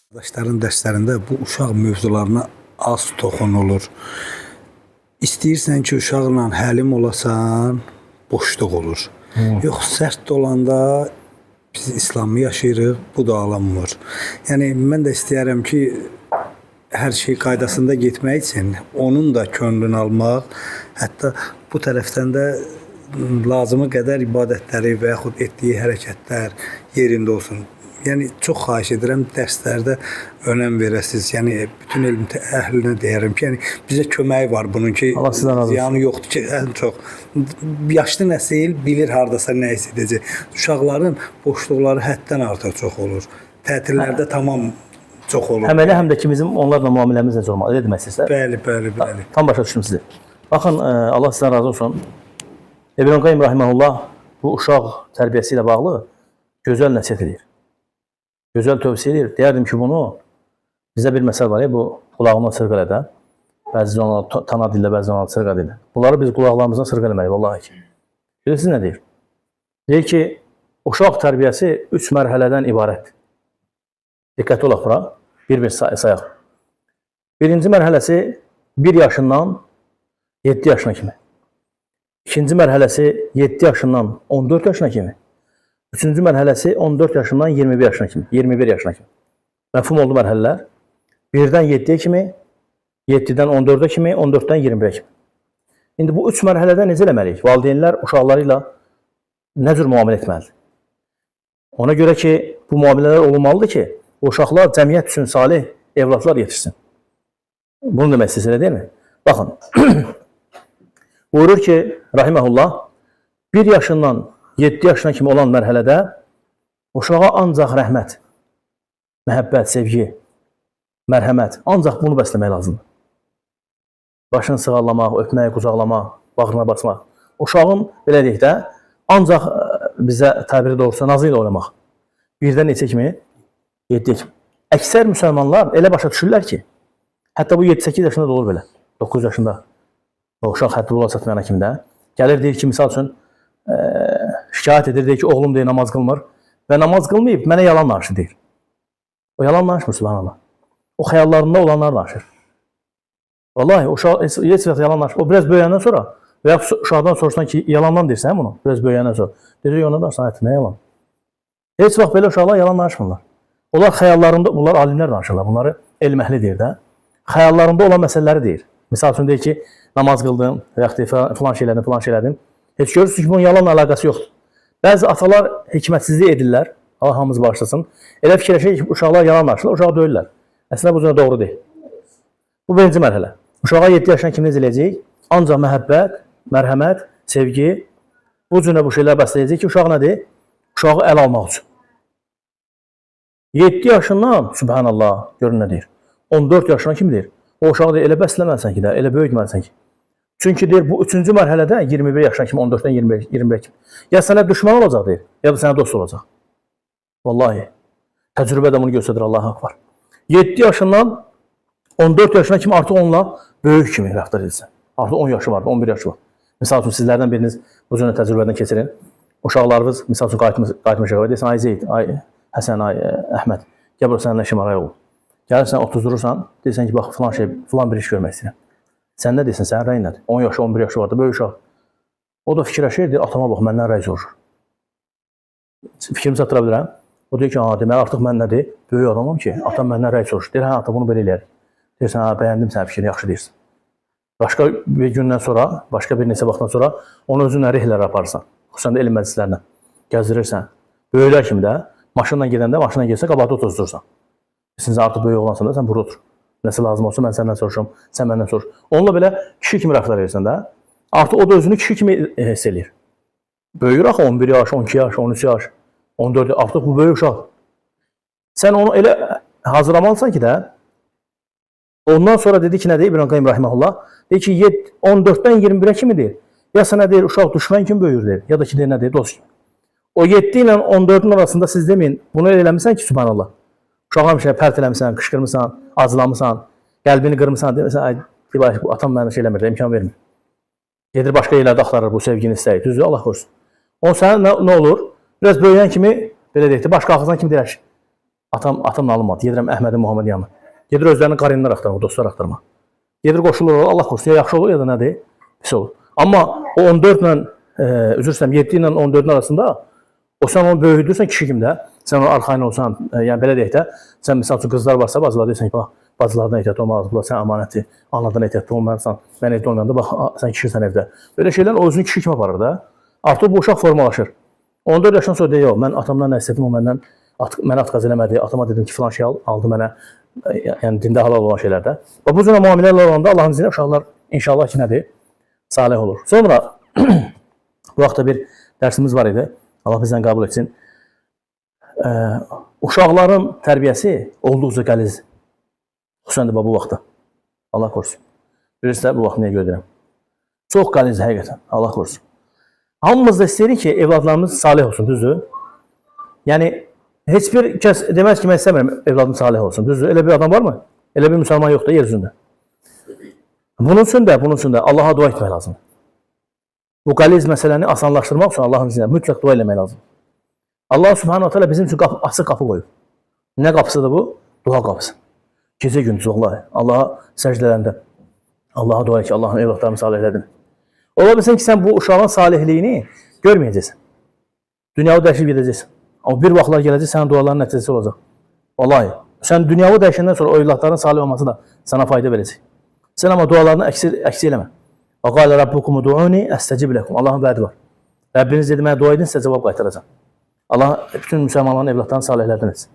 Qardaşların dərslərində bu uşaq mövzularına az toxunulur. İstəyirsən ki, uşaqla həlim olasan, boşluq olur. Yox, sərt olanda biz İslamı yaşayırıq, bu da alınmır. Yəni mən də istəyərəm ki, hər şey qaydasında getmək üçün onun da könlünü almaq, hətta bu tərəfdən də lazımı qədər ibadətləri və yaxud etdiyi hərəkətlər yerində olsun. Yəni çox xahiş edirəm dərslərdə önəm verəsiniz. Yəni bütün elm əhlinə deyərəm ki, yəni bizə köməyi var bunun ki, Allah sizdən razı olsun. ziyanı yoxdur ki, ən çox yaşlı nəsil bilir hardasa nə hiss edəcək. Uşaqların boşluqları həddən artıq çox olur. Tətillərdə tamam çox olur. Həm elə, həm də ki, bizim onlarla müamiləmiz necə olmalı? Elə demək istəyirsən? Bəli, bəli, bəli. Tam başa düşdüm sizi. Baxın, Allah sizdən razı olsun. İbn Qayyim rahimehullah bu uşaq tərbiyəsi ilə bağlı gözəl nəsihət edir. Gözəl tövsiyə edir. Deyərdim ki, bunu bizə bir məsəl var ya, bu qulağına sırğa elə də. Bəzi onlar tana dillə, bəzi onlar sırğa dillə. Bunları biz qulaqlarımızdan sırğa eləməliyik, vallahi ki. Bilirsiniz nə deyir? Deyir ki, uşaq tərbiyəsi 3 mərhələdən ibarətdir. Diqqətli olaq bura. Bir-bir sayaq. Birinci mərhələsi 1 yaşından 7 yaşına kimi. İkinci mərhələsi 7 yaşından 14 yaşına kimi. Üçüncü mərhələsi 14 yaşından 21 yaşına kimi. 21 yaşına kimi. Məfhum oldu mərhələlər. 1-dən 7-yə kimi, 7-dən 14-ə kimi, 14-dən 21-ə kimi. İndi bu üç mərhələdə necə eləməliyik? Valideynlər uşaqları ilə nə cür müamilə etməlidir? Ona görə ki, bu müamilələr olunmalıdır ki, uşaqlar cəmiyyət üçün salih evladlar yetişsin. Bunu demək istəyirsən, elə deyilmi? Baxın, buyurur ki, rahiməhullah, 1 yaşından 7 yaşına kimi olan mərhələdə uşağa ancaq rəhmət, məhəbbət, sevgi, mərhəmət, ancaq bunu bəsləmək lazımdır. Başını sığallamaq, öpmək, qucaqlamaq, bağrına basmaq. Uşağın, belə deyək də, ancaq bizə təbiri doğrusu nazı ilə oynamaq. Birdən neçə kimi? 7 kimi. Əksər müsəlmanlar elə başa düşürlər ki, hətta bu 7-8 yaşında da olur belə, 9 yaşında. O uşaq hətta buluğa çatmayana kimi də. Gəlir deyir ki, misal üçün, şikayət edir, deyir ki, oğlum deyir, namaz qılmır və namaz qılmayıb, mənə yalan danışır deyir. O yalan danışmır, subhanallah. O xəyallarında olanlar danışır. Vallahi, uşaq heç vaxt yalan danışmır. O biraz böyüyəndən sonra və ya uşaqdan soruşsan ki, yalandan deyirsən bunu, biraz böyüyəndən sonra. Deyir, ona danışsan, nə yalan? Heç vaxt belə uşaqlar yalan danışmırlar. Onlar xəyallarında, bunlar alimlər danışırlar, bunları elm əhli deyir də. Xəyallarında olan məsələləri deyir. Misal üçün deyir ki, namaz qıldım, və yaxud da filan şey elədim, filan şey elədim. Heç görürsünüz ki, bunun yalanla əlaqəsi yoxdur. Bəzi atalar hikmətsizlik edirlər, Allah hamımızı bağışlasın. Elə fikirləşir ki, uşaqlar yalan danışırlar, uşağı döyürlər. Əslində bu cürə doğru deyil. Bu birinci mərhələ. Uşağa 7 yaşına kimi necə eləyəcəyik? Ancaq məhəbbət, mərhəmət, sevgi, bu cürə bu şeylər bəsləyəcək ki, uşaq nədir? Uşağı əl almaq üçün. 7 yaşından, subhanallah, görün nə deyir? 14 yaşına kimi deyir? O uşağı deyir, elə bəsləməlisən ki də, elə böyütməlisən ki. Çünki deyir, bu üçüncü mərhələdə 21 yaşına kimi, 14-dən 21 kimi. Ya sənə düşmən olacaq deyir, ya da sənə dost olacaq. Vallahi, təcrübə də bunu göstərir, Allah haqq var. 7 yaşından 14 yaşına kimi artıq onunla böyük kimi rəftar edirsən. Artıq 10 yaşı var, 11 yaşı var. Misal üçün, sizlərdən biriniz bu cürə təcrübədən keçirin. Uşaqlarınız, misal üçün, qayıtmışıq. Deyirsən, ay Zeyd, ay Həsən, ay Əhməd, gəl bura səninlə işim var, ay oğlum. Gəlirsən, otuzdurursan, deyirsən ki, bax, filan şey, filan bir iş görmək istəyirəm. Sən nə deyirsən, sənin rəyin nədir? 10 yaşı, 11 yaşı vardı, böyük uşaq. O da fikirləşir, deyir, atama bax, məndən rəy soruşur. Fikrimi çatdıra bilirəm. O deyir ki, ha, deməli, artıq mən nədir? Böyük adamam ki, atam məndən rəy soruşur. Deyir, hə, ata, bunu belə eləyərik. Deyirsən, hə, bəyəndim sənin fikrini, yaxşı deyirsən. Başqa bir gündən sonra, başqa bir neçə vaxtdan sonra onu özünlə rehlərə aparırsan. Xüsusən də elm məclislərinə gəzdirirsən. Böyüklər kimi də maşınla gedəndə, maşınla getsə qabaqda otuzdurursan. Sən artıq böyük oğlansan da, sən burada otur. Nəsə lazım olsa mən səndən soruşum, sən məndən soruş. Onunla belə kişi kimi rəftar edirsən də. Artıq o da özünü kişi kimi hiss eləyir. Böyüyür axı 11 yaş, 12 yaş, 13 yaş, 14 yaş, artıq bu böyük uşaq. Sən onu elə hazırlamalısan ki də, ondan sonra dedi ki, nə deyir İbn Qayyim rahimehullah? Deyir ki, 14-dən 21-ə kimi deyir. Ya sənə deyir, uşaq düşmən kimi böyüyür deyir, ya da ki, deyir, nə deyir, dost kimi. O 7 ilə 14-ün arasında siz deməyin, bunu elə eləmisən ki, subhanallah. Uşağa həmişə pərt eləmisən, qışqırmısan, acılamısan, qəlbini qırmısan, demirsən, ay, deyir, atam mənə şey eləmir, imkan vermir. Gedir başqa yerlərdə axtarır bu sevgini, istəyi, düzdür, Allah qorusun. O sənə nə olur? Biraz böyüyən kimi, belə deyək də, başqa axırsan kimi deyər ki, Atamla alınmadı. Gedirəm Əhmədin Muhammedin yanına. Gedir özlərinin qarinlər axtarma, dostlar axtarma. Gedir qoşulur, Allah korusun, ya yaxşı olur ya da nədir? Pis olur. Amma o 14 ilə, üzr istəyirəm, 7 ilə 14-ün arasında o sən onu böyüdürsən kişi kimi də, sən ona arxayın olsan, yəni belə deyək də, sən misal üçün qızlar varsa bacılar deyirsən ki, bax, bacılardan ehtiyatlı olmalısan, bunlar sən əmanətdir, anadan ehtiyatlı olmalısan, mən evdə olmayanda bax, sən kişisən evdə. Belə şeylər o özünü kişi kimi aparır da. Artıq bu uşaq formalaşır. 14 yaşdan sonra deyir, yox, mən atamdan nə istədim, o məndən mənə atqaz eləmədi, atama dedim ki, filan şey aldı mənə, yəni dində halal olan şeylərdə. Və bu cür müamilələr olanda Allahın izni ilə uşaqlar inşallah ki, nədir? Salih olur. Sonra bu vaxtda bir dərsimiz var idi. Allah bizdən qəbul etsin. Uşaqların tərbiyəsi olduqca qəliz. Xüsusən də bu vaxtda. Allah korusun. Bilirsiniz bu vaxt niyə görə deyirəm? Çox qəliz həqiqətən. Allah korusun. Hamımız da istəyirik ki, evladlarımız salih olsun, düzdür? Yəni heç bir kəs deməz ki, mən istəmirəm evladım salih olsun, düzdür? Elə bir adam varmı? Elə bir müsəlman yoxdur yer üzündə. Bunun üçün də Allaha dua etmək lazımdır. Bu qəliz məsələni asanlaşdırmaq üçün Allahın izni ilə mütləq dua eləmək lazımdır. Allah Subhanahu taala bizim üçün açıq qapı qoyub. Nə qapısıdır bu? Dua qapısı. Gecə gündüz vallahi Allaha səcdələndə Allaha dua et ki, Allahın evladlarımı salih elədin. Ola bilsin ki, sən bu uşağın salihliyini görməyəcəksən. Dünyavi dəyişib gedəcəksən. Amma bir vaxtlar gələcək, sənin duaların nəticəsi olacaq. Vallahi, sən dünyavi dəyişəndən sonra o evladların salih olması da sənə fayda verəcək. Sən amma dualarını əks eləmə. Və qalə rabbukum ud'uni əstəcib lekum. Allahın vədi var. Rəbbiniz dedi, mənə dua edin, sizə cavab qaytaracağam. Allah bütün müsəlmanların evladlarını salihlərdən etsin.